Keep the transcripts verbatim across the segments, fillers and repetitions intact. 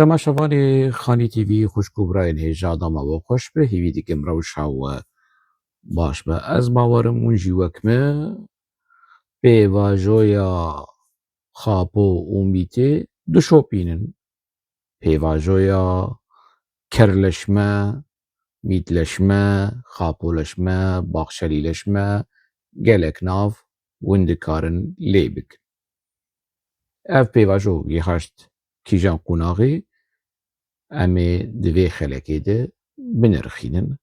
Temaşevanê Xanî T V, xwişk û birayên hêja, dema we xweş be, hêvî dikim rewşa we baş be. Ez bawerim hûn jî wek min pêvajoya Xapo û Mîtê dişopînin. Pêvajoya Kerleşme, Mîtleşme, Xapoleşme, Baxçelîleşme gelek nav hûn dikarin lê bikin. Ev pêvajo gihaşt kîjan qonaxê, em ê di vê xelekê de binirxînin.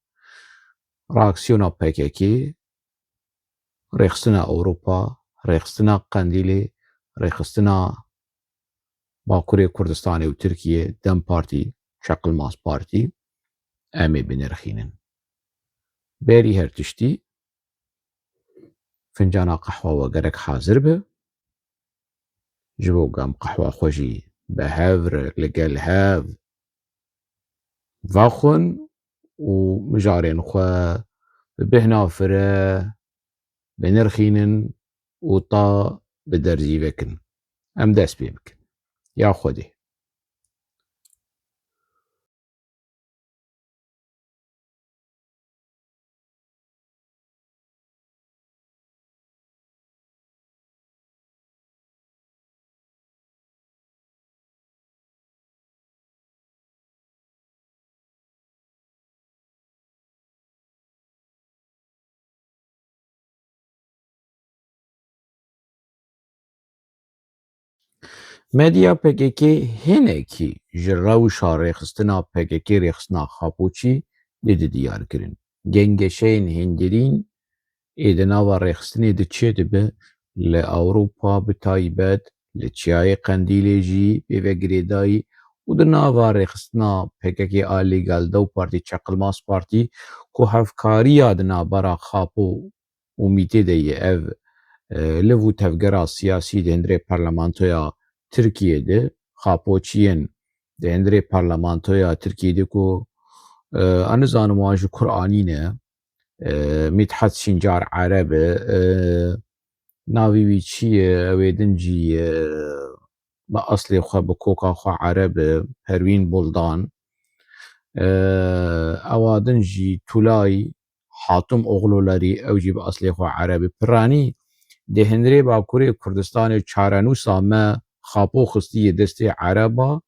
Reaksiyona P K K, rêxistina Ewropa, rêxistina Qendîlê, rêxistina Bakurê Kurdistanê û Tirkiye, DEM Partî, Çakılmaz Partî, em ê binirxînin. Berî her tiştî, fincana qehwa we gerek hazir be. Ji bo ku em qehwa xwe jî bi hev re, li gel hev vexwin û mijarên xwe bi bêhna fire binirxînin û ta bi derzî vekin. Em dest pê bikin. Ya Xwedê. Medya P K K hinekî ji rewşa rêxistina P K K, rêxistina Xapoçî, dide diyar kirin. Gengeşeyên hîndirîn ê di nava rêxistinê de çêdibe, li Ewropa bi taybet, li Çiyayê Qendîlê jî pê ve girêdayî û di nava rêxistina P K K a lêgel, DEM Partî, Çakılmaz Partî, ku hevkariya di navbera Xapo û Mîtê de ye. Ev, e, liv û tevgera siyasî di hundirê parlamentoya Tirkiyê de, Xapoçiyên di hundirê parlamentoya Tirkiyê de ku, e, ez nizanim wan ji kur anîne, e, Mithat Sincar Ereb e, e, navê wî çi ye? Ew ê din jî, e, bi eslê xwe, bi koka xwe Ereb e, Perwîn Buldan. E, ewa din jî Tulay Hatum Oxlolerî, ew jî bi eslê xwe Ereb e. Piranî di hundirê Bakurê Kurdistanê çarenûsa me Xapo xistiye destê Ereba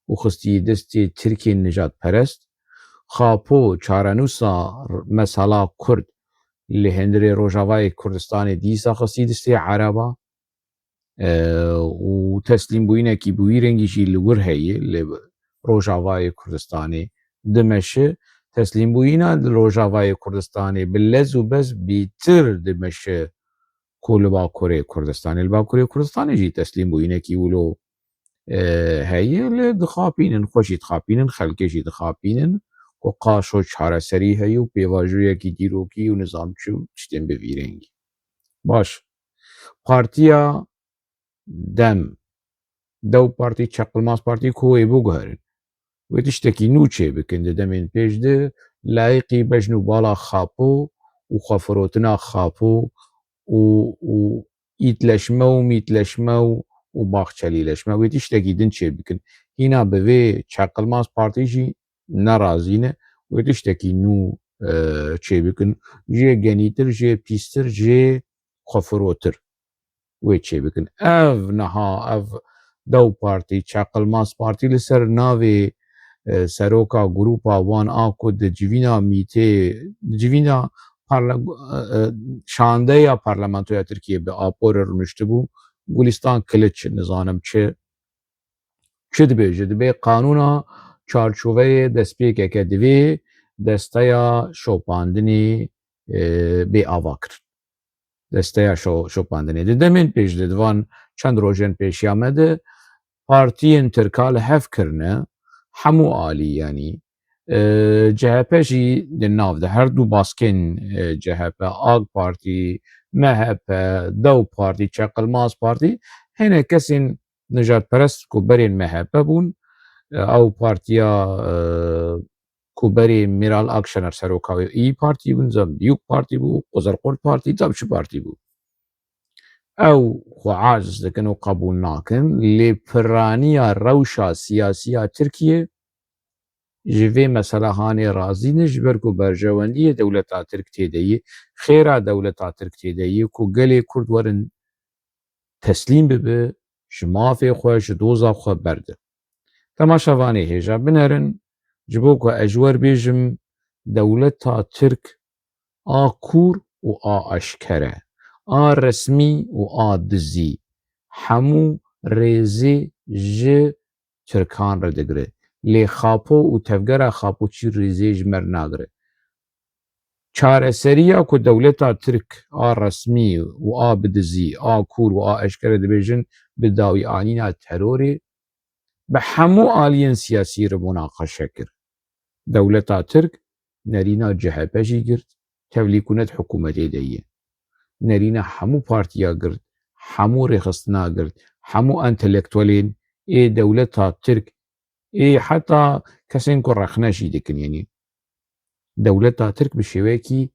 û xistiye destê Tirkên nijadperest. Xapo çarenûsa mesela Kurd li hundirê Rojavayê Kurdistanê dîsa xistî destê Ereba. E, û teslîmbûyînekî bi wî rengî jî li wir heye, li Rojavayê Kurdistanê dimeşe. Teslîmbûyîna li Rojavayê Kurdistanê bi lez û bez bêtir dimeşe ku li Bakurê Kurdistanê. Li Bakurê Kurdistanê jî teslîmbûyînekî wilo, e, heye, lê dixapînin, xwe jî dixapînin, xelkê jî dixapînin ku qaşo çareserî heye û pêvajoyekî dîrokî û nizam çi û tiştên bi vî rengî. Baş. Partiya DEM, DEM Partî, Çakılmaz Partî ku wê biguherin, wê tiştekî nû çêbikin di demên pêş de, layiqî bejn û bala Xapo û xwefirotina Xapo û, û îtleşme û mîtleşme û, û baxçelîleşme, wê tiştekî din çêbikin. Hîna bi vê Çakılmaz Partî jî nerazî ne, wê tiştekî nû, e, çêbikin. Jê genîtir, jê pîstir, jê xwefirotir wê çêbikin. Ev niha, ev DEM Partî, Çakılmaz Partî li ser navê, e, seroka grûpa wan a ku di civîna Mîtê, di civîna parla-, e, e, şandeya parlamentoya Tirkiyê bi aporê rûniştibû, Gulistan Kiliç, nizanim çi, çi dibêje, dibê qanûna çarçoveyê destpêkeke divê desteya şopandinê, e, bê ava kirin. Desteya şo-, şopandinê. Di demên pêş de, di van çend rojên pêşiya me de partiyên Tirka li hev kirine, hemû alî, yanî, e, C H P jî di nav de, her du baskên, e, C H P, AK Partî, M H P, DEM Partî, Çakılmaz Partî, hinek kesên nijadperest ku berên M H P bûn, e, ew partiya, e, ku berê Meral Akşener seroka wê İYİ Partî bû, nizam, Büyük Partî bû, Kozerkurt Partî, tam çi partî bû. Ew xwe aciz dikin û qebûl nakin, lê piraniya rewşa siyasî ya Tirkiyê ji vê mesela hanê razî ne, ji ber ku berjewendiyê dewleta Tirk tê de yî, xêra dewleta Tirk tê de yî ku gelê Kurd werin teslîm bibe, ji mafê xwe, ji doza xwe berde. Temaşevanê hêja binerin, ji bo ku ez ji we re bêjim, dewleta Tirk a kûr û a eşkere, a resmî û a dizî, hemû rêzê ji Tirkan re digire. Lê Xapo û tevgera Xapoçî rêzê ji me re nagire. Çareseriya ku dewleta Tirk a resmî û a bi dizî, a kûr û a eşkere dibêjin bi dawî anîna terorê, bi hemû aliyên siyasî re munaqeşe kir. Dewleta Tirk nerîna C H P jî girt, tevlî ku ne di hikûmetê de ye. Nerîna hemû partiya girt, hemû rêxistina girt, hemû entelektuelên ê dewleta Tirk, ê heta kesên ku rexne jî dikin, yanî dewleta Tirk bi şêweyekî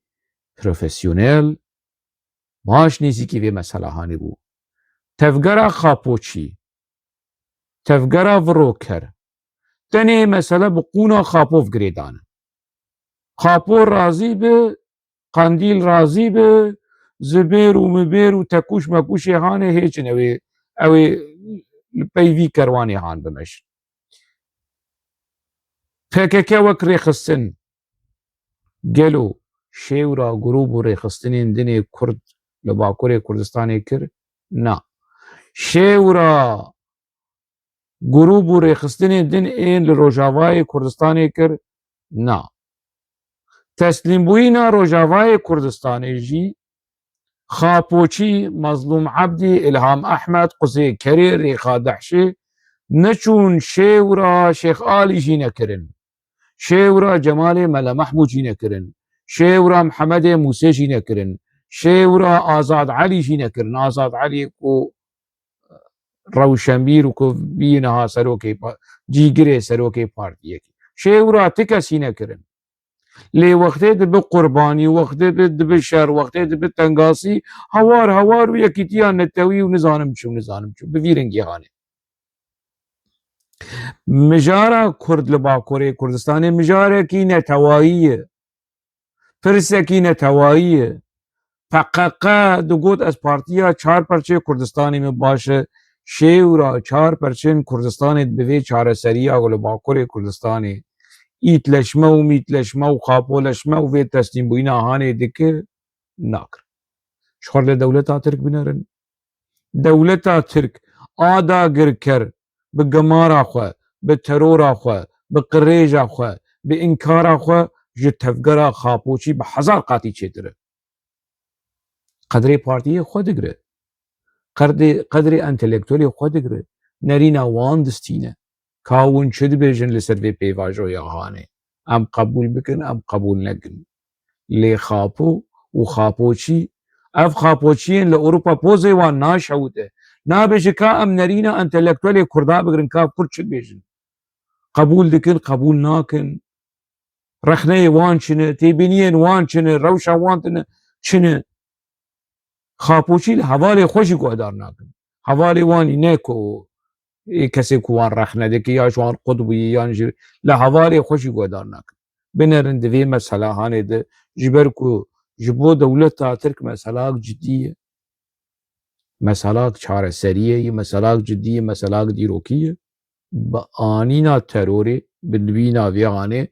profesyonel, baş nêzîkî vê mesela hanê bû. Tevgera Xapoçî, tevgera Viroker, tenê mesele bi qûna Xapov girêdane. Xapo razî bi, Qandîl razî bi, Zibêr û Mibêr û Tekûş Mekûşê hanê hêçin ew ê, ew ê li pey vî kerwanê han bimeşin. P K K wek rêxistin, gelo şêwra grûp û rêxistinên dinê Kurd li Bakurê Kurdistanê kir? Na. Şêwra grûp û rêxistinên din ên li Rojavayê Kurdistanê kir? Na. Teslîmbûyîna Rojavayê Kurdistanê jî Xapoçî, Mezlûm Ebdî, Îlham Ehmed, Quzê Kerê, Rêxa Dehşê neçûn, şêwra Şêx Alî jî nekirin. Şêwra Cemalê Mele Mehmûd jî nekirin. Şêwra Mihemedê Mûsê jî nekirin. Şêwra Azad Elî jî nekirin. Azad Elî ku rewşenbîr û ku bî niha serokê pa-, cîgirê serokê partiyekî. Şêwra ti kesî nekirin. Lê wextê dibi qurbanî, wextê bi-, dibi şer, wextê dibi tengasî, hawar hawar û yekîtiya netewî û nizanim çi û nizanim çi, bi vî rengî hanê. Mijara Kurd li Bakurê Kurdistanê mijarekî netewayî ye. Pirsekî netewayî ye. P K K digot, ez partiya çar perçê Kurdistanê min baş e. Şêwra çar perçên Kurdistanê bi vê çareseriya ku li Bakurê Kurdistanê îtleşme û mîtleşme û xapoleşme û vê teslîmbûyîna hanê dike, nakir. Ji xwe re li dewleta Tirk binerin. Dewleta Tirk a dagirker bi gemara xwe, bi terora xwe, bi qirêja xwe, bi înkara xwe ji tevgera Xapoçî bi hezar qatî çêtir e. Qedrê partiyê xwe digire. Qerdê-, qedrê entelektuelê xwe digire. Nerîna wan distîne. Ka hûn çi dibêjin li ser vê pêvajoya hanê? Em qebûl bikin, em qebûl nekin. Lê Xapo û Xapoçî, ev Xapoçiyên li Ewropa pozê wan naşewite. Nabêje ka em nerîna entelektuelê Kurda bigirin, ka Kurd çi dibêjin? Qebûl dikin, qebûl nakin. Rexneyê wan çi ne, têbîniyên wan çi ne, rewşa wan tine çi ne? Xapoçî li hevalê xwe jî guhdar nakin. Hevalê wan jî ne ku ê kesê ku wan rexne dike ya ji wan qut bûye yan jî li hevalê xwe jî guhdar nakin. Binerin di vê mesela hanê de, ji ber ku ji bo dewleta Tirk meselak cidî ye. Meselak çareseriyê ye, meselak cidî ye, meselak dîrokî ye. Bi anîna terorê, bi nivîna vê anê,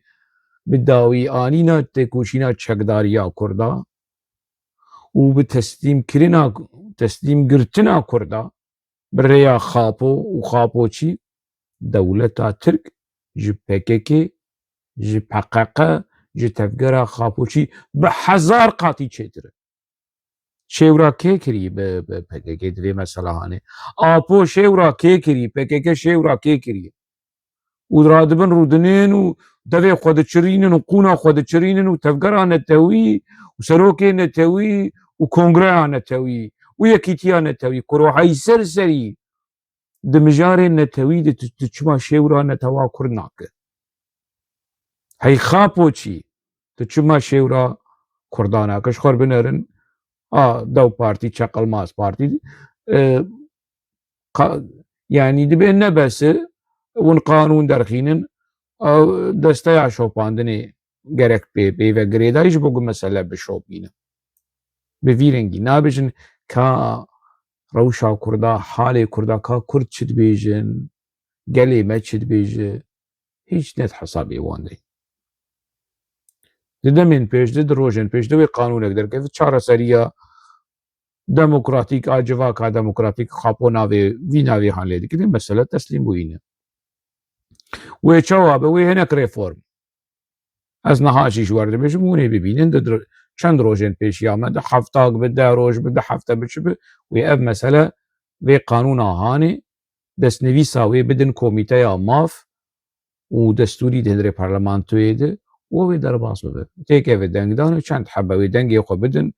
bi dawî anîna têkoşîna çekdariya Kurda û bi teslîmkirina, teslîmgirtina Kurda bi rêya Xapo û Xapoçî, dewleta Tirk ji P K K, ji P Q Q, ji tevgera Xapoçî bi hezar qatî çêtir e. Şêwra kê kirî bi, bi P K K di vê mesela hanê? Apo şêwra kê kirî, P K K şêwra kê kirî? Û radibin rûdinên û devê xwe diçirînin û qûna xwe diçirînin û tevgera netewî û serokê netewî û kongreya netewî û yekîtiya netewî, ku rohayî ser serî di mijarê netewî de tu, tu çima şêwra netewa Kurd nake? Hey Xapoçî, tu çima şêwra Kurda nake? Ji xwe re binerin, a dew partî, çeqilmaz partî, e, qa-, yanî dibê nebese, hûn qanûn derxînin, ew desteya şopandinê gerek pê, pê ve girêdayî ji bo ku mesele bişopîne. Bi vî rengî nabêjin ka rewşa Kurda, halê Kurda, ka Kurd çi dibêjin, gelê me çi dibêje, hîç ne di hesabê wan de. Di demên pêş de, di rojên pêş de wê qanûnek derkeve, çareseriya demokratîk a civaka demokratîk Xapo navê vî navê han lê dikine, mesele teslîmbûyî ne. Wê çawa be, wê hinek reform. Ez niha jî ji we re dibêjim, hûn ê bibînin, di dir-, çend rojên pêşiya me, di heftak bi, deh roj bi, di hefte bi, çi bi, wê ev mesele vê qanûna hanê destnivîsa wê bidin komîteya maf û destûrî di hundirê parlamentoyê de û wê derbas bibe. Têkeve dengdan û çend hebe wê dengê xwe bidin,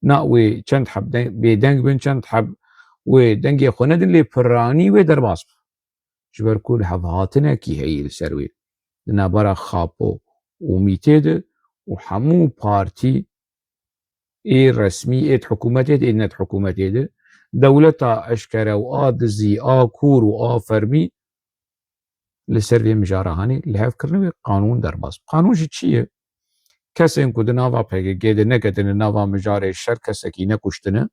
na wê çend heb deng-, bêdeng bin, çend heb wê dengê xwe nedin, lê piranî wê derbas bibe. Ji ber ku li hevhatinekî heye li ser wê. Di navbera Xapo û Mîtê de û hemû partî ê resmî, ê di hikûmetê de, ê ne di hikûmetê de, dewleta eşkere û a dizî, a kûr û a fermî li ser vê mijara hanê li hev kirine wê qanûn derbas. Qanûn jî çi ye? Kesên ku di nava P K K de neketine nava mijarê şer, kesekî nekuştine,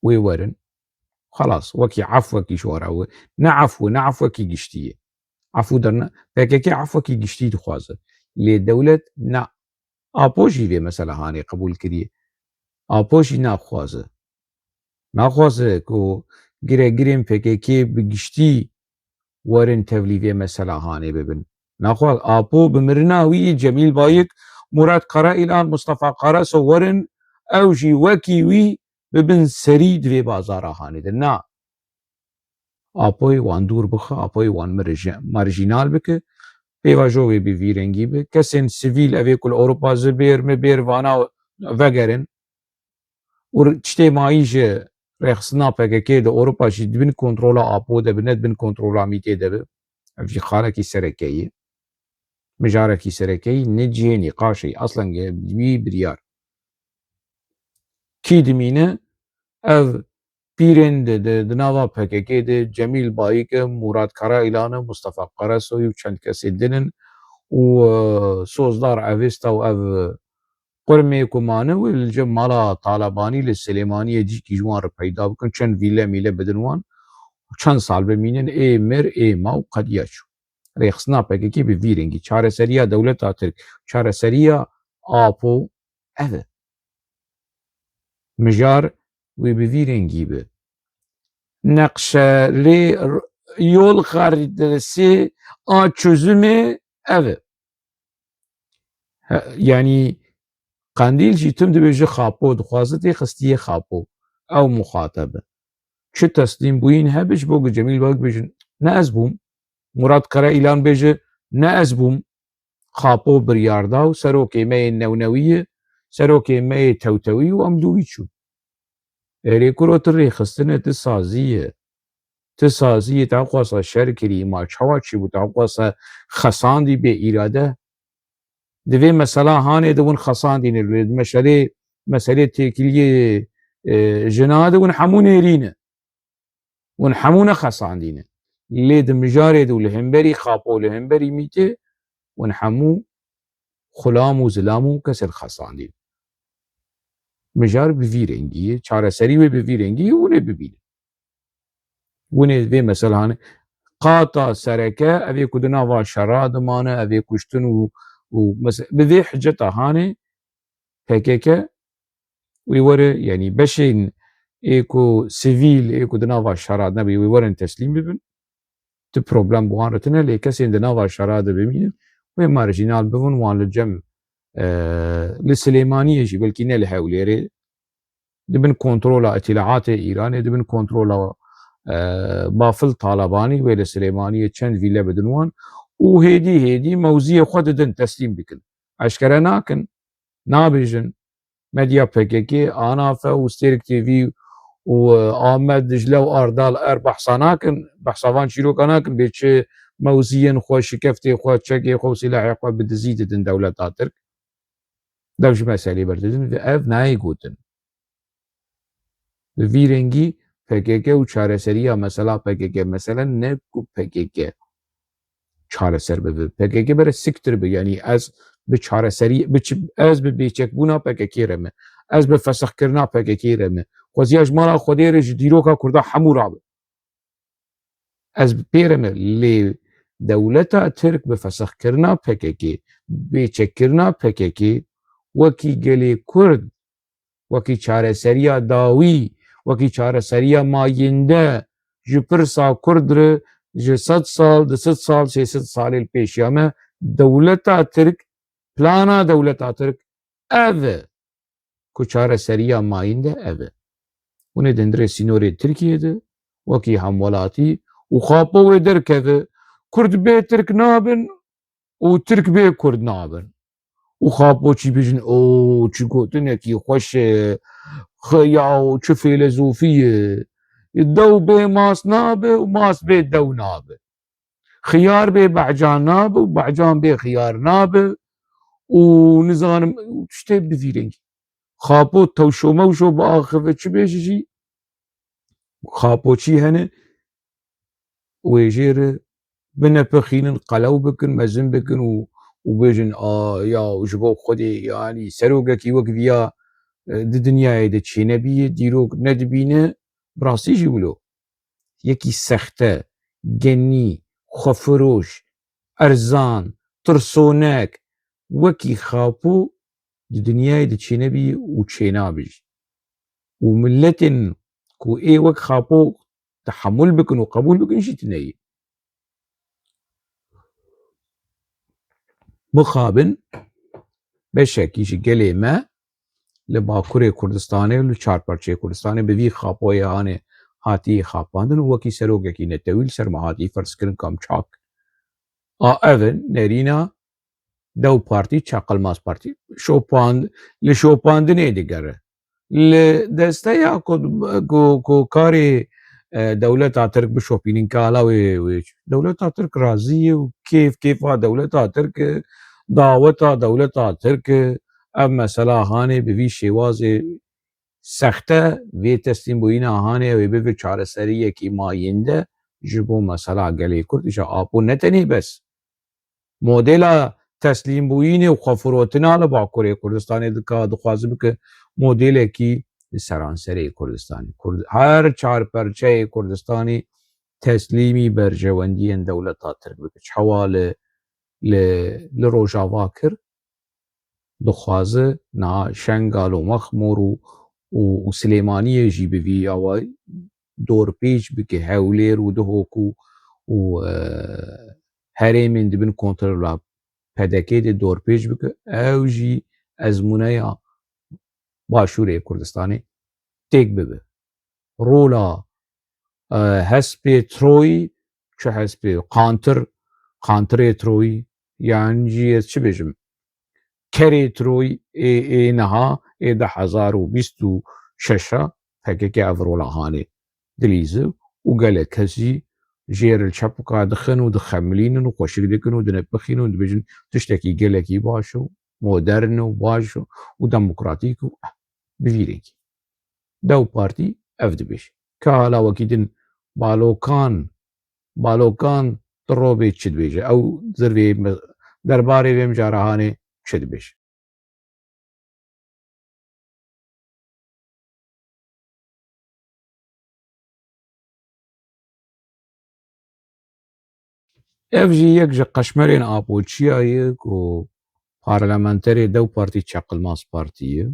wê werin. Xelas, wekî efwekî ji we re wê. Ne efw, ne efwekî giştî ye. Efw derna, P K K efwekî giştî dixwaze. Lê dewlet ne. Apo jî vê mesela hanê qebûl kiriye. Apo jî naxwaze. Naxwaze ku giregirên P K K bi giştî werin tevlî vê mesela hanê bibin. Naxwaz Apo bi mirina wî, Cemîl Bayik, Murat Karaîlan, Mustafa Karaso werin, ew jî wekî wî bibin serî di vê bazara hanê de. Na. Apoyê wan dûr bixe, Apoyê wan mirij-, marjînal bike, pêvajo wê bi vî rengî be. Kesên sivîl, evê ku li Ewropa zibêr, mibêr, vana vegerin. Û tiştê mayî ji rêxistina P K K de Ewropa jî di bin kontrola Apo de be, ne di bin kontrola Mîtê de be. Ev jî xalekî sereke ye. Mijarekî sereke ye, ne cihê nîqaşê ye. Aslen ge-, wî biryar. Kî dimîne? Ev pîrên di, di, di nava P K K de Cemîl Bayik e, Murat Karaîlan e, Mustafa Karasoy û çend kesê din in û, e, Sozdar Avesta û ev qurmê ku mane wê li cem mala Talebanî li Silêmaniyê cîkî ji wan re peyda bikin, çend vîle mîle bidin wan û çend sal bimînin, ê mir, ê ma û qediya çû. Rêxistina P K K bi vî rengî, çareseriya dewleta Tirk, çareseriya Apo ev e. Mijar wê bi vî rengî be. Neqşe lê r-, yol haritesi a çözümê ev e. He, yanî Qendîl jî tim dibêje Xapo, dixwaze tê xistiyê Xapo. Ew muxateb e. Çi teslîmbûyîn hebe ji bo ku Cemîl Bayik bêjin, ne ez bûm. Murat Karaîlan bêje, ne ez bûm. Xapo biryar da û serokê me yê newnewî ye, serokê me yê tewtewî û em dû wî çûn. Erê kuro, tu rêxistine, tu sazî ye. Tu sazî ye, te xwasa şer kirî, ma çawa çîbû, te xwasa xesandî bê îrade. Di vê mesela hanê de hûn xesandîne, lê di meşelê, meselê têkiliyê, e, jina de hûn hemû nêrîne. Hûn hemû nexesandîne. Lê di mijarê de û li hemberî Xapo û li hemberî Mîtê, hûn hemû xulam û zilam û kesên xesandîn. Mijar bi vî rengî ye, çareserî wê bi vî rengî ye, hûn ê bibînin. Hûn ê vê meselane qata sereke, ev ê ku di nava şera dimane, ev ê kuştin û, û mes-, bi vê hiceta hanê P K K wî were, yanî beşên ê ku sivîl, ê ku di nava şera de nebî, wî werin teslîm bibin. Tu problem bi wan re tine, lê kesên di nava şera de bimînin, wê marjînal bibin, wan li cem, e, li Silêmaniyê jî, belkî ne li Hewlêrê, di bin kontrola îtîlaatê Îranê, di bin kontrola, e, Bafil Talebanî wê li Silêmaniyê çend vîle bidin wan û hêdî hêdî mewziyê xwe didin, teslîm dikin. Eşkere nakin, nabêjin. Medya P K K, Anafe û Stêrk T V û, e, Amed, Dicle û Ardal Er behsa nakin, behsa van çîroka nakin, bê çi mewziyên xwe, şikeftê xwe, çekê xwe û sîlahê xwe bi dizî didin dewleta Tirk. Dev ji meselê berdidin ve ev nayê gotin. Bi vî rengî P K K û çareseriya mesela P K K, meselen ne ku P K K çareser bibe. P K K bere siktir bi. Yanî ez bi çareserî, bi çi, ez bi bêçekbûna P K K re me. Ez bi fesixkirina P K K re me. Xweziya ji mala Xwedê re ji dîroka Kurda hemû rabe. Ez bi pê re me. Lê dewleta Tirk bi fesixkirina P K K, bêçekkirina P K K, wekî gelê Kurd, wekî çareseriya dawî, wekî çareseriya mayînde ji pirsa Kurd re ji sed sal, du sed sal, sê sed salê li pêşiya me, dewleta Tirk, plana dewleta Tirk ev e ku çareseriya mayînde ev e. Hûn ê di hundirê sînorê Tirkiyê de wekî hemwelatî û Xapo wê derkeve, Kurd bê Tirk nabin û Tirk bê Kurd nabin. Û Xapoçî bijin, o, çi gotinekî xweş e, xeya û çi fêlezofî ye. Dew bê mas nabe û mas bê dew nabe. Xiyar bê behcan nabe û behcan bê xiyar nabe û nizanim tiştê bi vî rengî. Xapo tewşo mewşo biaxive çi bêje jî, Xapoçî hene wê jê re binepixînin, qelew bikin, mezin bikin û, û bêjin, a, ya ji bo Xwedê, yanî serokekî wek viya, e, di dinyayê de çênebîye, dîrok nedibîne, bi rastî jî wilo. Yekî sexte, genî, xwefiroş, erzan, tirsonek, wekî Xapo di dinyayê de çênebî û çênabe jî. Û miletên ku ê wek Xapo tehemûl bikin û qebûl bikin jî tune ye. Mixabin beşekî ji gelê me li Bakurê Kurdistanê û li çar perçeyê Kurdistanê bi vî Xapoyê hanê hatî xapandin û wekî serokekî netewî li ser me hatî ferzkirin kam çak. A ev in nerîna Dew Partî, Çaqilmaz Partî. Şopand-, li şopandinê digere. Li desteya ku, ku, ku karê, e, dewleta Tirk bişopînin, kala wê, wê çi. Dewleta Tirk razî ye û kêf kêfa dewleta Tirk e, daweta dewleta Tirk e. Ev mesela hanê bi vî şêwazê sexte vê teslîmbûyîna hanê ew ê bibe çareseriyekî mayînde ji bo mesela gelê Kurd. Îja Apo ne tenê bes modela teslîmbûyînê û xwefirotina li Bakurê Kurdistanê dika, dixwaze bike modelekî li seranserê Kurdistanê. Kurd-, her çar perçeyê Kurdistanê teslîmî berjewendiyên dewleta Tirk bike. Çawa li, li, li Rojava kir, dixwaze niha Şengal û Mexmûr û, û, û Silêmaniyê jî bi vî awayî dorpêç bike, Hewlêr û Duhok û, û, e, herêmên di bin kontrola P D K'ê de dorpêç bike, ew jî ezmûneya Başûrê Kurdistanê têk bibe. Rola, e, hespê Troyî, çi hespê, qantir, qantirê Troyî, yan jî ez çi bêjim, kerê Troyî ê, ê niha, ê du hezar û bîst û şeş a P K K ev rola hanê dilîze û gelek kes jî jê re li çepika dixin û dixemilînin û xweşik dikin û dinepixînin û dibêjin tiştekî gelekî baş û modern û baş û demokratîk û bi vî rengî. Dew Partî ev dibêje. Ka hala wekî din balokan, balokan tu robê çi dibêje? Ew zirvê me-, derbarê vê mijara hanê çi dibêje? Ev jî yek ji qeşmerên Apoçiya ye ku parlamenterê Dew Partî Çeqilmaz Partî ye.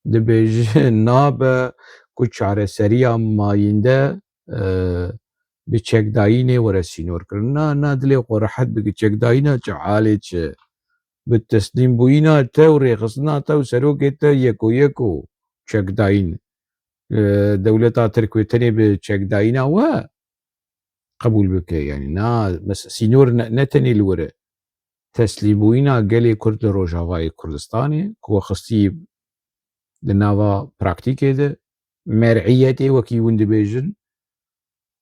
Dibêje nabe ku çareseriya mayînde, e, bi çekdayînê were sînorkirin. Na, na dilê xwe rehet bike, çekdayîna çi halê çi? Bi teslîmbûyîna te û rêxistina te û serokê te yeko yeko çekdayîn. E, dewleta Tirk wê tenê bi çekdayîna we qebûl bike. Yanî na, mes-, sînor ne, ne tenê li wir e. Teslîmbûyîna gelê Kurd li Rojavayê Kurdistanê ku we xistî di nava praktîkê de, mer'iyetê wekî hûn dibêjin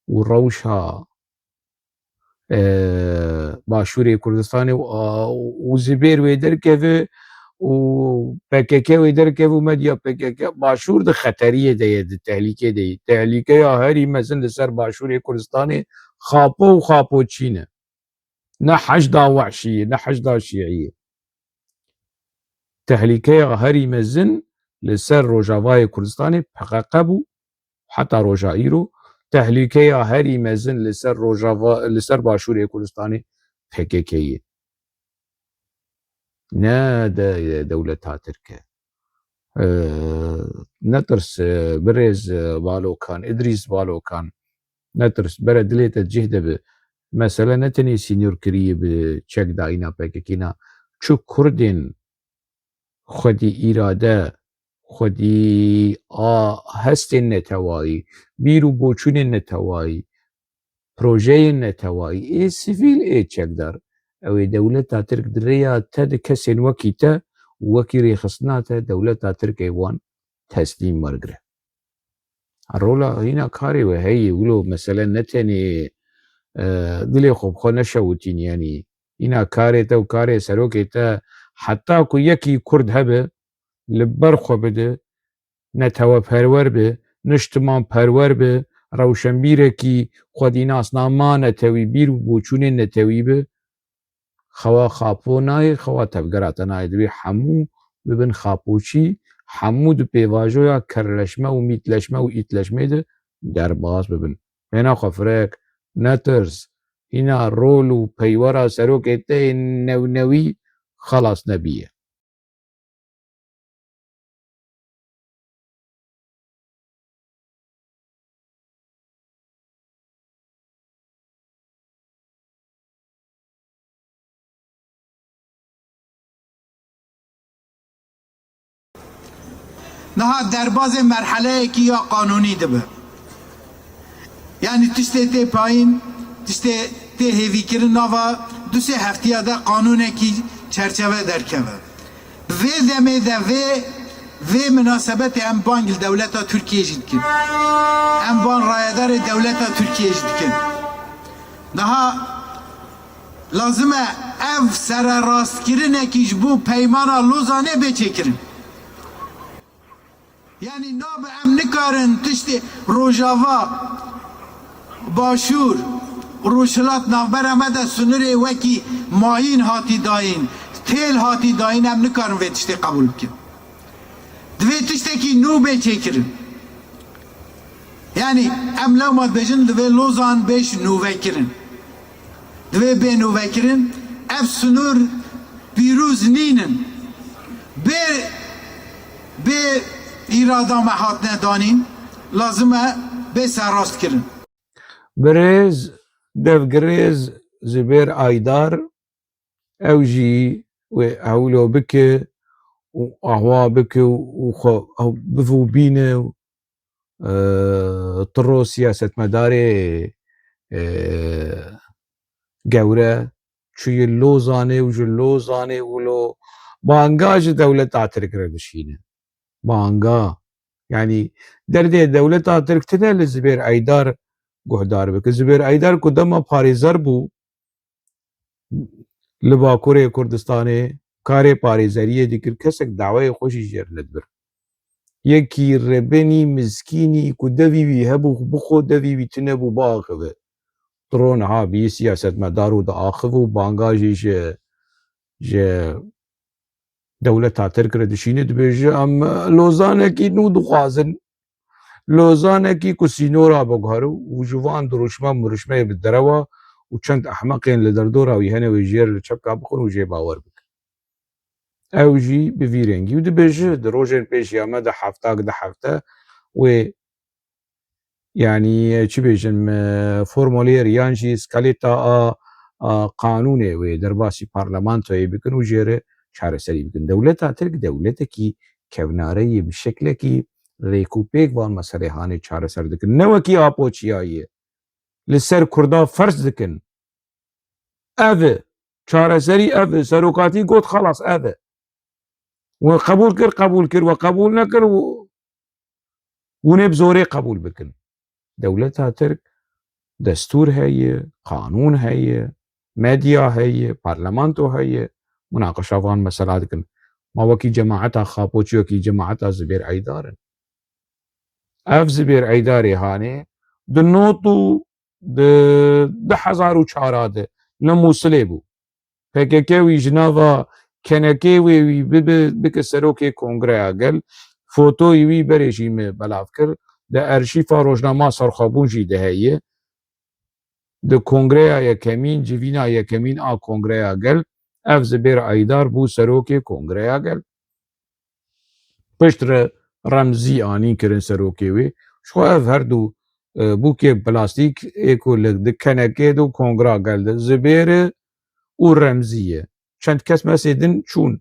û rewşa, e, Başûrê Kurdistanê û, a, û zibêr wê derkeve û P K K wê derkev û medya P K K Başûr di xeteriyê de ye, di tehlîkê de ye. Tehlîkeya herî mezin li ser Başûrê Kurdistanê Xapo û Xapoçî ne. Ne heşda wehşî ye, ne heşda şîî ye. Tehlîkeya herî mezin li ser Rojavayê Kurdistanê P K K bû, heta roja îro. Tehlîkeya herî mezin li ser Rojava, li ser Başûrê Kurdistanê P K K ye. Ne de, dewleta Tirk e. Ee, netirs, e, birêz, e, Balokan, Idrîs Balokan, netirs, bere dilê te cih de bi. Mesele ne tenê sînor kirî bi çek dayîna P K K na. Çi Kurdên xwedî îrade, xwedî a hestên netewayî, bîr û boçûnên netewayî, projeyên netewayî, ê sivîl, ê çekdar. Ew ê dewleta Tirk di rêya te di kesên wekî te û wekî rêxistina te dewleta Tirk ê wan teslîm wergire. Rola hîna karê we heye, wilo mesele ne tenê, e, dilê xwe bi xwe neşewitîn, yanî hîna karê te û karê serokê te, heta ku yekî Kurd hebe, li ber xwe bide, neteweperwer be, niştimanperwer be, rewşenbîrekî xwedînasnama netewî, bîr û boçûnên netewî be, xewa Xapo nayê, xewa tevgera te nayê. Divê hemû bibin Xapoçî, hemû di pêvajoya kerleşme û mîtleşme û îtleşmê de derbas bibin. Wêna xwe firek, netirs, hîna rol û peywera serokê te yê newnewî xelas nebiye. Niha derbazê merheleyekî ya qanûnî dibe. Yanî tiştê tê payîn, tiştê tê hêvîkirin nava du sê heftiya de qanûnekî çerçeve derkeve. Vê demê de vê, vê minasebetê em bang li dewleta Tirkiyê jî dikin. Em bang rayedarê dewleta Tirkiyê jî dikin. Niha lazim e ev sererastkirinekî ji bo peymana Lozanê bê çêkirin. Yanî nabe em nikarin tiştê Rojava, Başûr, Rojhilat navbera me de sinirê wekî mayîn hatî dayîn, têl hatî dayîn, em nikarin vê tiştê qebûl bikin. Divê tiştekî nû bê çêkirin. Yanî em lewma dibêjin divê Lozan bêj nûvekirin. Divê bê nûvekirin. Ev sinûr pîroz nînin. Bê, bê îrada me hatine danîn, lazim e bê serrast kirin. Birêz, devgirêz Zubêr Aydar, ew jî wê hewlo bike û ahwa bike û xwe ew bivûbîne û, e, tiro siyasetmedarê, e, gewre çûye Lozanê û ji Lozanê wilo banga ji dewleta Tirk re dişîne. Banga. Yanî derdê dewleta Tirk tine li Zubêr Aydar guhdar bike. Zubêr Aydar ku dema parêzer bû, li Bakurê Kurdistanê karê parêzeriyê dikir, kesek daweyê xwe jî jê re nedibir. Yekî rebenî, miskînî ku devî wî hebû, bi xwe devî wî tune bû, biaxive. Tiro niha bî siyasetmedar û diaxive û banga jî ji, ji dewleta Tirk re dişîne, dibêje, em Lozanekî nû dixwazin. Lozanekî ku sînora biguhere û ji van dirûşme mirûşmeyê bi derewa û çend ehmeqên li derdora wî hene wê jê re li çepka bixin û jê bawer bikin. Ew jî bi vî rengî û dibêje, di rojên pêşiya me de heftak di hefte wê, yanî, çi bêjin, e, formulêr yan jî skeleta a, a qanûnê wê derbasî parlamentoyê bikin û jê re çareserî bikin. Dewleta Tirk dewletekî kevnare ye, bi şeklekî rêk û pêk van meselê hanê çareser dikin. Ne wekî Apo çiya ye. Li ser Kurda ferz dikin. Ev e. Çareserî ev e. Serokatî got, xelas, ev e. We qebûl kir, qebûl kir. We qebûl nekir, hûn ê bi zorê qebûl bikin. Dewleta Tirk destûr heye, qanûn heye, medya heye, parlamento heye, munaqeşa van mesela dikin. Ma wekî cemaeta Xapo çi wekî cemaeta Zibêr Eydar in. Ev Zibêr Eydarê hanê di not û di du hezar û çar de li Mûsilê bû. P K K wî ji nava kenekê wê wî bibe, bike serokê Kongreya Gel. Fotoyê wî berê jî me belav kir. Di erşîfa rojnama Serxwebûn jî de heye. Di Kongreya Yekemîn, civîna yekemîn a Kongreya Gel, ev Zibêr Eydar bû serokê Kongreya Gel. Piştre Remzî anîn kirin serokê wê. Ji xwe ev her du, e, bûkê plastîk ê ku li, di kenekê de û Kongra Gel de Zibêr e û Remzî ye. Çend kes mesê din çûn.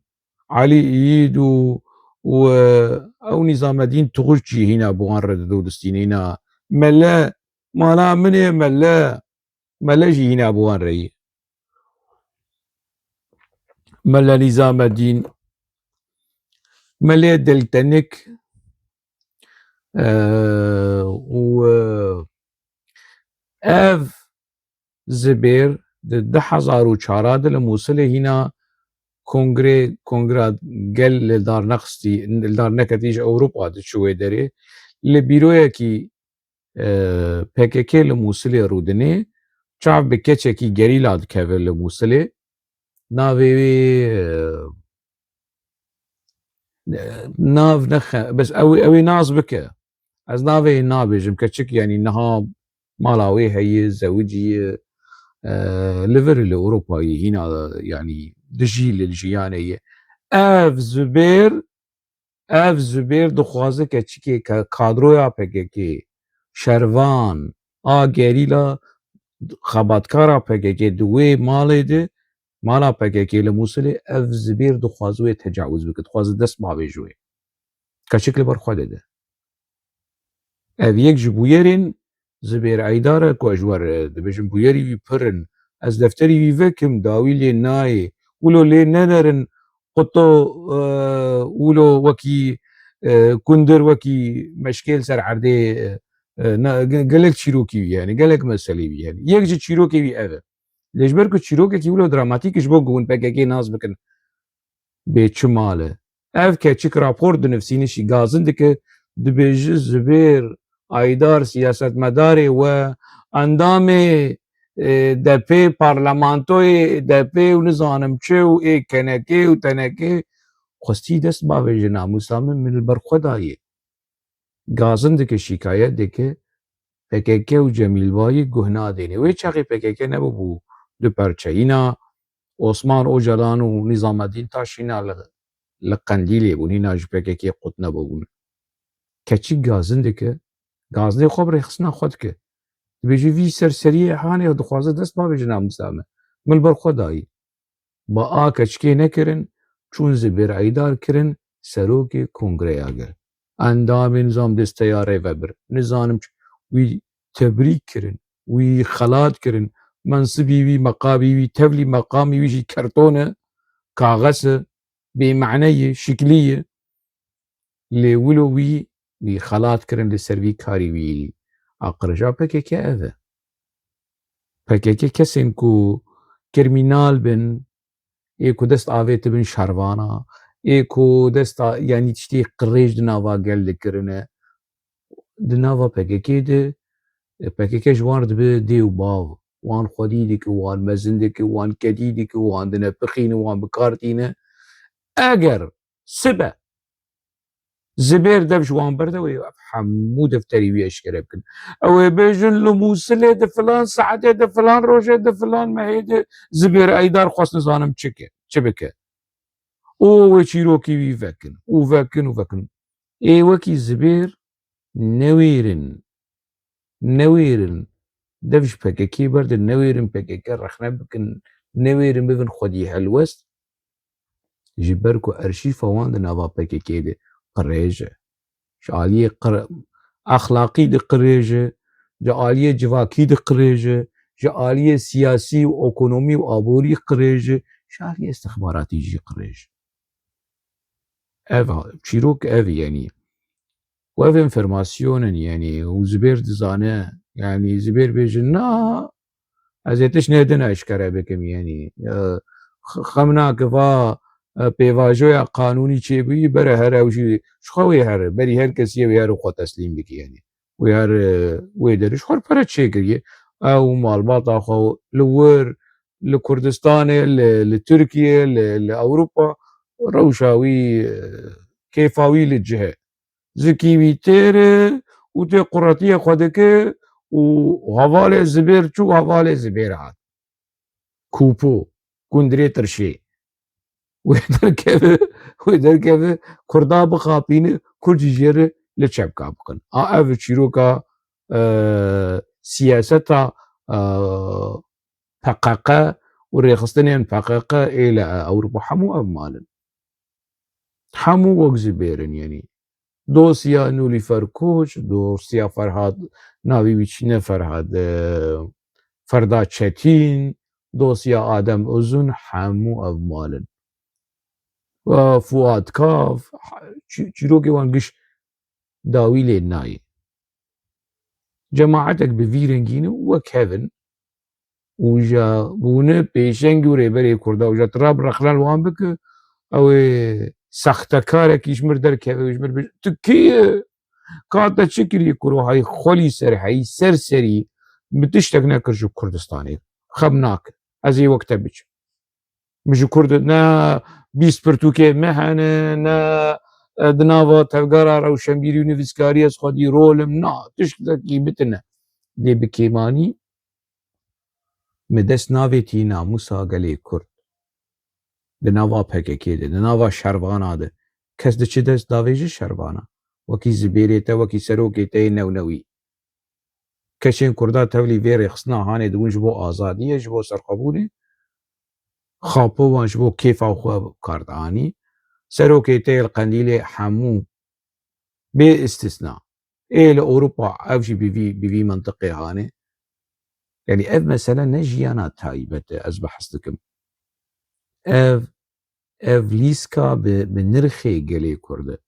Elî Îyîd û, û, e, ew Nîzamedîn Tuxuç jî hîna bi wan re dido distîne, hîna mele, mala min ê mele, mele jî hîna bi wan re ye. Mele Nîzamedîn, Mele Diltenik, e, û, e, ev Zibêr di du hezar û çar de li Mûsilê hîna kongre, kongra gel li dar nexistî, li dar neketî ji Ewropa diçû wê derê. Li bîroyekî, e, P K K li Mûsilê rûdinê, çav bi keçekî gerîla dikeve li Mûsilê. Navê wê, e, nav nexe, bes ew, ew ê nas bike. Ez navê nabêjim, keçik, yanî niha mala wê heye, zewicî ye, e, li vir li Ewropayê hîna, yanî dijî li jiyanê ye. Ev Zubêr, ev Zubêr dixwaze keçikê ke kadroya P K K, şervan, a gerîla, xebatkara P K K di wê malê de, mala P K K li Mûsilê, ev Zibêr dixwaze wê tecawuz bike, dixwaze dest bavêje wê. Keçik li ber xwe dide. Ev yek ji bûyerên Zibêr Eydar e ku ez ji we re dibêjim, bûyerî wî pir in. Ez defterî wî vekim, dawî lê nayê. Wilo lê nenerin, quto, e, wilo wekî, e, kundir, wekî meşkê li ser erdê, e, e, ne, ge-, gelek çîrokî wî hene, gelek meselê wî hene. Yek ji çîrokê wî ev e. Lê ji ber ku çîrokekî wilo dramatîk e, ji bo ku hûn P K K nas bikin bê çi mal e. Ev keçik rapor dinivsîne, şî gazin dike, dibêje Zibêr Aydar siyasetmedarê we, endamê, e, D P, parlamentoyê D P û nizanim çi û ê kenekê û tenekê, xwestî dest bavêje, namûsa min, min li ber xwe dayê. Gazin dike, şîkayet dike, P K K û Cemîl Bayik guh nadêne. Wê çaxê P K K nebûbû du perçe. Hîna Osman Ocalan û Nîzamedîn Taş hîna li, li Qendîlê bûn. Hîna ji P K K qut nebûbûn. Keçik gazin dike, gazinê xwe bi rêxistina xwe dike. Dibêje, vî serseriyê hanê dixwaze dest bavêje, namûsa min. Min li ber xwe dayî. Ba a keçikê nekirin, çûn Zibêr Eydar kirin serokê Kongreya Gel. Endamên zam desteya Rêvebir, nizanim çi, wî tebrîk kirin, wî xelat kirin, mensibî wî, meqamî wî, tevlî meqamî wî jî kerton e, kaxez e, bêmane ye, şiklî ye. Lê wilo wî, wî xelat kirin, li ser vî karî wî a qirêja P K K ev e. P K K kesên ku krîmînal bin, ê ku dest avêtibin şervana, ê ku desta, yanî tiştê qirêj di nava gel de kirine, di nava P K K de, P K K ji wan re dibe dê û bav. Wan xwedî dike, wan mezin dike, wan kedî dike, wan dinepixîne, wan bi kar tîne. Eger sibe Zibêr dev ji wan berde, wê ev hemû defterî wî eşkere bikin. Ew ê bêjin, li Mûsilê di filan saetê, di filan rojê, di filan mehê de Zibêr Eydar xwest nizanim çi ke, çi bike. Û wê çîrokî wî vekin, û vekin, û vekin. Ê wekî Zibêr newêrin, newêrin, dev ji P K K berdin, newêrin P K K rexne bikin, newêrin bibin xwedî helwest. Ji ber ku erşîfa wan di nava P K K de qirêj e. Ji aliyê qir-, exlaqî de qirêj e, ji aliyê civakî de qirêj e, ji aliyê siyasî û ekonomî û aborî qirêj e, ji aliyê istixbaratî jî qirêj e. Ev ha-, çîrok ev, yanî. Û ev enformasyon in, yanî, û Zibêr dizane, yanî, Zibêr bêje, na, ez ê tişt nêdin eşkere bikim, yanî, e, x-, xem nake, va, e, pêvajoya qanûnî çêbûyî, bere here ew jî ji xwe wê here, berî her kesî wê here xwe teslîm bikî, yanî wê here, e, wê derê ji xwe re pere çêkiriye. Ew malbata xwe li wir, li Kurdistanê, li, li Tirkiye, li, li Ewropa, rewşa wî, e, kêfa wî li cih e. Zikî wî têr e û tê quretiyê xwe dike û hevalê Zibêr çû, hevalê Zibêr hat. Kûpo, gundrê tirşê. Wê derkeve, wê derkeve, Kurda bixapîne, Kurd jî jê re li çepka bikin. A ev çîroka, e, siyaseta, e, P K K û rêxistinên P K K ê li Ewropa hemû ev malin. Hemû wek Zibêr in, yanî. Dosya Nûlîfer Koç, dosya Ferhad, navê wî çi ne Ferhad, e, Ferda Çetîn, dosya Adem Uzun, hemû ev malin. E, Fuat Kav, çî-, çîrokê wan giş dawî lê nayê. Cemaetek bi vî rengî ne û wek hev in. Û ja bûne pêşeng û rêberê Kurda. Û ja tu rab rexne li wan bike, ew ê sextekarekî ji mir derkeve û ji mir bêje, tu kê ye? Ka te çi kiriye kuro, hey xwelî ser, hey ser serî, min tiştek nekir ji Kurdistanê. Xem nake. Ez ê wek te biçim. Min ji Kurd ne bîst pirtûkê me hene, ne, e, di nava tevgera rewşenbîrî û nivîskariyê ez xwedî rol im. Na, tiştekî bitine. Lê bi kêmanî me dest navêtî namûsa gelê Kurd. Di nava P K K de, di nava şervana de. Kes diçe dest davêje şervana. Wekî Zibêrê te, wekî serokê te yê newnewî. Kesên Kurda tevlî vê rêxistina hanê dibûn ji bo azadiyê, ji bo serxwebûnê. Xapo wan ji bo kêfa xwe bi kar dianî. Serokê te yê li Qendîlê hemû bê îstisna. Ê li Ewropa ev jî bi vî, bi vî mintiqê hanê. Yanî ev mesele ne jiyana taybet e, ez behs dikim. Ev, ev lîska bi, bi nirxê gelê Kurd e.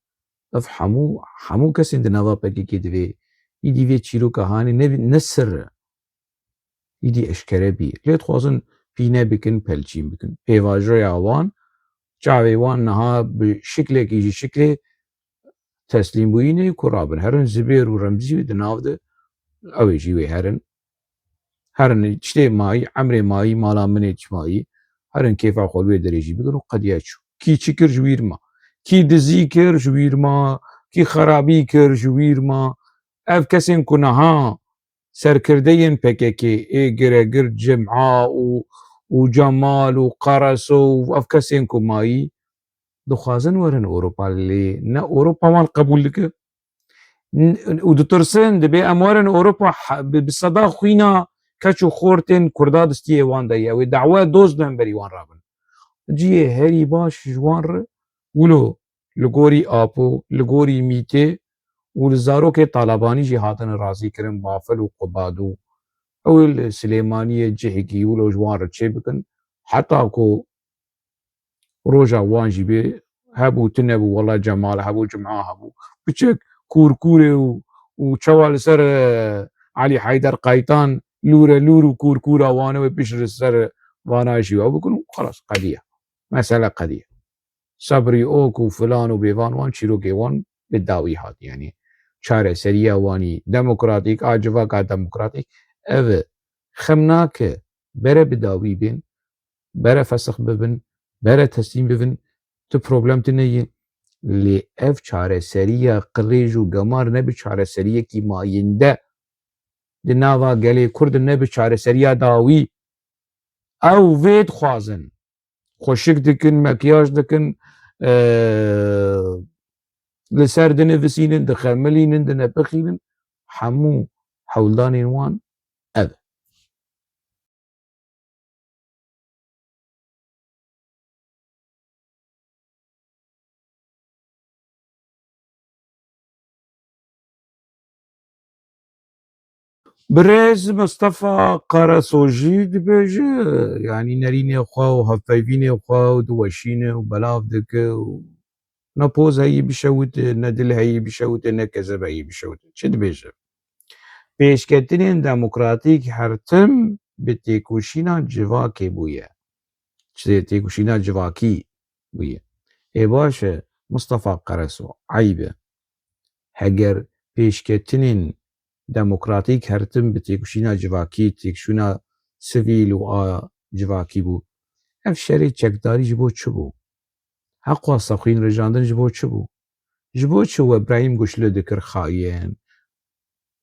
Ev hemû, hemû kesên di nava P K K divê, îdî vê çîroka hanê ne, ne sir e. Îdî eşkere bî. Lê dixwazin pîne bikin, pelçîn bikin. Pêvajoya wan, çavê wan niha bi şiklekî ji şiklê teslîmbûyînê ku rabin. Herin Zibêr û Remzî di nav de, ew ê jî wê herin. Herin tiştê mayî, emrê mayî, mala min ê çi mayî. Herin kêfa xwe li wê derê jî bikin û qediya çû. Kî çi kir ji wîr ma. Kî dizî kir ji wîr ma. Kî xerabî kir ji wîr ma. Ev kesên ku niha serkirdeyên P K K ê giregir Cima û, û Cemal û Qaraso û ev kesên ku mayî dixwazin werin Ewropa, lê ne Ewropa wan qebûl dike. N-, û ditirsin, dibê em werin Ewropa, he-, bi, bi seda xwîna keç û xortên Kurda di stiyê wan de ye. Wê dawe doz li hemberî wan rabin. Cihê herî baş ji wan re wilo li gorî Apo, li gorî Mîtê û li zarokê Talabanî jî hatine razî kirin, Bafil û Qubad û ew ê li Silêmaniyê cihekî wilo ji wan re çê bikin. Heta ku roja wan jî bê, hebû, tune bû, wela Cemal hebû, Cuma hebû. Piçek kûrkûrê û, û çawa li ser, e, Elî Heyder Qaytan lûre lûr û kûrkûra wane wê pişt li ser vana jî we bikin û xelas, qediya. Mesele qediya. Sebrî Ok û filan û bêvan wan çîrokê wan bi dawî hat. Yanî çareseriya wanî demokratîk, a civaka demokratîk, ev e. Xem nake, bere bi dawî bên, bere fesix bibin, bere teslîm bibin, tu problem tune ye. Lê ev çareseriya qirêj û gemar ne bi çareseriyekî mayînde di nava gelê Kurd, ne bi çareseriya dawî. Ew vê dixwazin. Xweşik dikin, mekyaj dikin, e, li ser dinivîsînin, dixemilînin, dinepixînin. Hemû hewldanên wan ev e. Birêz Mistefa Qaraso jî dibêje, yanî nerînê xwe û hevpeyvînê xwe û diweşîne û belav dike û ne poz heyî bişewite, ne dil heyî bişewite, ne kezeb heyî bişewite. Çi dibêje? Pêşketinên demokratîk her tim bi têkoşîna civakê bûye. Çi têkoşîna civakî, bûye. Ê baş e, Mistefa Qereso, eyb e. Heger pêşketinên demokratîk her tim bi têkoşîna civakî, têkoşîna sivîl û a civakî bû, ev şerê çekdarî ji bo çi bû? Heqwa Sexwîn rijandin ji bo çi bû? Ji bo çi we Brahîm Guşli dikir xayin?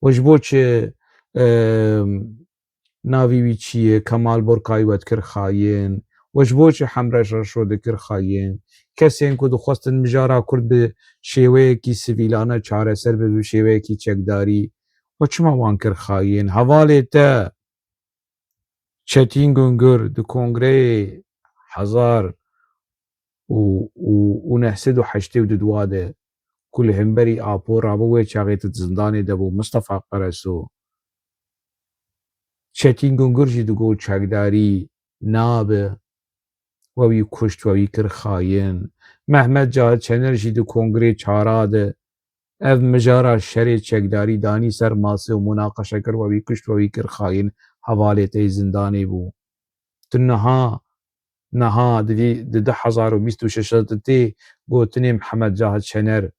We ji bo çi, em, navî wî çi ye, Kemal Borkayî we dikir xayin? We ji bo çi Hemreş Reşo dikir xayin? Kesên ku dixwestin mijara Kurd bi şêweyekî sivîlane çareser bibe, bi şêweyekî çekdarî, we çima wan kir xayin? Hevalê te Çetîn Gungur di kongreyê hezar û, û, û neh sed û heştê û du de ku li hemberî Apo rabe, wê çaxê di zindanê de bû, Mistefa Qereso. Çetîn Gungur jî digot çekdarî nabe, we wî kuşt, we wî kir xayin. Mehmet Cahit Şener jî di kongrê çara de ev mijara şerê çekdarî danî ser masê û munaqeşe kir, we wî kuşt, we wî kir xayin, hevalê te yê zindanê bû. Tu niha, niha di vî, di du hezar û bîst û şeş de tê gotinê Mihemed Cahit Şener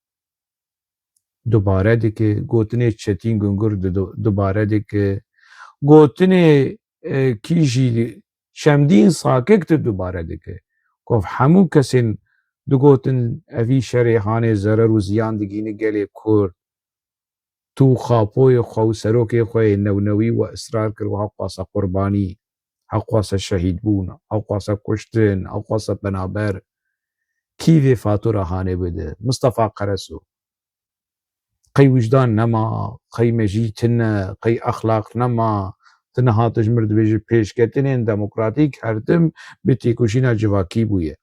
dubare dike, gotinê Çetîn Gungur di-, du-, dubare dike, gotinê, e, kî jî Şemdîn Sakik tu dubare dike. Ku ev hemû kesên digotin evî şerê hanê zerer û ziyan digîne gelê Kurd. Tu û Xapoyê xwe û serokê xwe yê newnewî we israr kir, we heqwasa qurbanî, heqwasa şehîdbûn, heqwasa kuştin, heqwasa penaber. Kî vê fatura hanê bide? Mistefa Qereso. Qey wijdan nema, qey mejî tune, qey exlaq nema, tu niha tu ji mir dibêjî pêşketinên demokratîk her tim bi têkoşîna civakî bûye.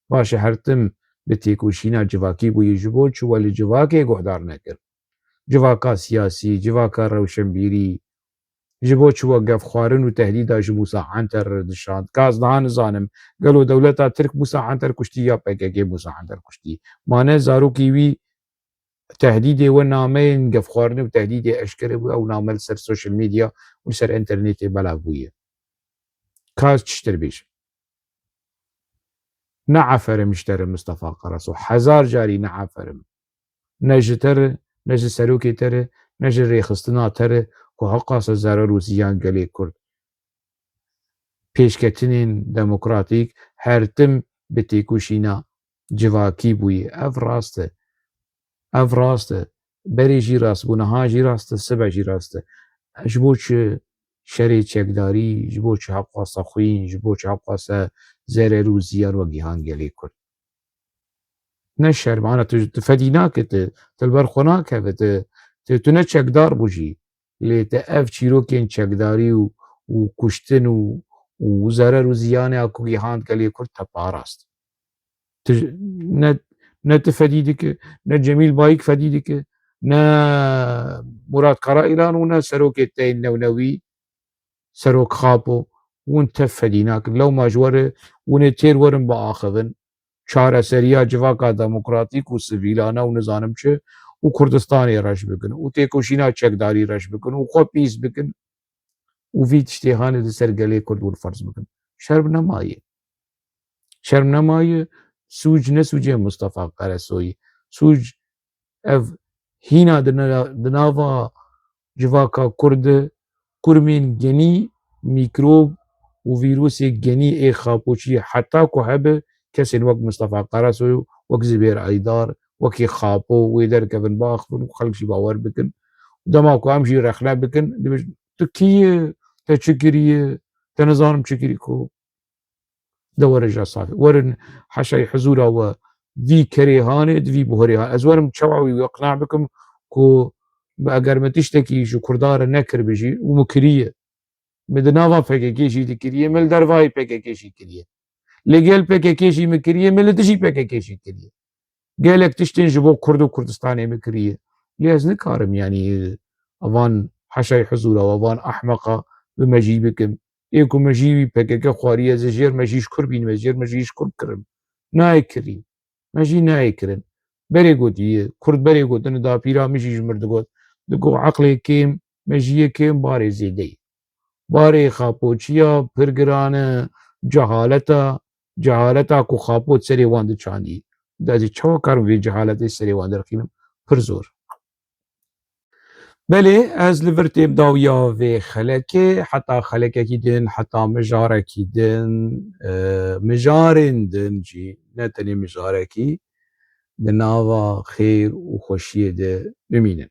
Baş e, her tim bi têkoşîna civakî bûye, ji bo çi we li civakê guhdar nekir? Civaka siyasî, civaka rewşenbîrî, ji bo çi we gefxwarin û tehdîda ji Mûsa Anter re dişand? Ka ez niha nizanim, gelo dewleta Tirk Mûsa Anter kuştî ya P K K Mûsa Anter kuştî? Ma ne zarokî wî tehdîdê we nameyên gefxwarinê û tehdîdê eşkere bû, ew name li ser social media û li ser înternetê belav bûye. Ka ez çiştir bêjim? Ne eferim ji te re Mistefa Qereso, hezar carî ne eferim. Ne ji te re, ne ji serokê te re, ne ji rêxistina te re ku heqasa zerer û ziyan gelê Kurd. Pêşketinên demokratîk her tim bi têkoşîna civakî bûyî. Ev rast e. Ev rast e. Berê jî rast bû, niha jî rast e, sibe jî rast e. Ji bo çi şerê çekdarî, ji bo çi heqwasa xwîn, ji bo çi heqwasa zerer û ziyan we gihan gelê Kurd? Ne şerm, ana tu, tu fedî nake, tu, tu li ber xwe nakeve, tu, tu, tu ne çekdar bû jî. Lê te ev çîrokên çekdarî û, û kuştin û, û zerer û ziyanê a ku gihand gelê Kurd te parast. Tu j-, ne, ne tu fedî dike, ne Cemîl Bayik fedî dike, ne Murat Karaîlan û ne serokê te yê newnewî, Serok Xapo, hûn tev fedî nakin. Lewma ji we re hûn ê têr werin biaxivin. Çareseriya civaka demokratîk û sivîlane û nizanim çi û Kurdistanê reş bikin û têkoşîna çekdarî reş bikin û xwe pîs bikin û vî tiştê hanê di ser gelê Kurd hûn ferz bikin. Şerm nemaye. Şerm nemaye, sûc ne sûcê Mustafa Qeresoyî. Sûc ev hîna di na-, di nava civaka Kurd de kurmên genî, mîkrob û vîrusê genî ê xapoçiyê heta ku hebe kesên wek Mustafa Qeresoy û wek Zibêr Eydar, wekî Xapo wê derkevin biaxivin û xelk jî bawer bikin. Dema ku em jî rexne bikin, dibêjin, tu kî yî, te çi kiriye, te nizanim çi kirî ku de were ja safê. Werin heşayî hizûra we vî kerê hanê, di vî buhurê hanê. Ez werim çawa wî iqna bikim ku bi eger min tiştekî ji Kurda re nekiribî jî û min kiriye. Min di nava P K K jî dikiriye, min li dervayê P K K jî kiriye. Li gel P K K jî min kiriye, min li dijî P K K jî kiriye. Gelek tiştên ji bo Kurd û Kurdistanê min kiriye. Lê ez nikarim, yanî, evan heşayî hizûra we, evan ehmeqa bi mejî bikim. Ê ku mejî wî P K K xwariye, ez ê jêr mejî ji kur bînim, ez jêr mejî ji kur kirim. Nayê kirî. Mejî nayê kirin. Berê gotiye, Kurd berê gotine dapîra min jî ji mir digot. Digot, eqlê kêm, mejiyê kêm, barê zêde ye. Barê xapoçiya pir giran e, cehaleta cehaleta ku Xapo serê wan diçandî. De ez ê çawa karim vê cehaletê serê wan derxînim? Pir zor. Belê, ez li vir têm dawiya vê xelekê, heta xelekekî din, heta mijarekî din, e, mijarên din jî, ne tenê mijarekî, di nava xêr û xweşiyê de bimînin.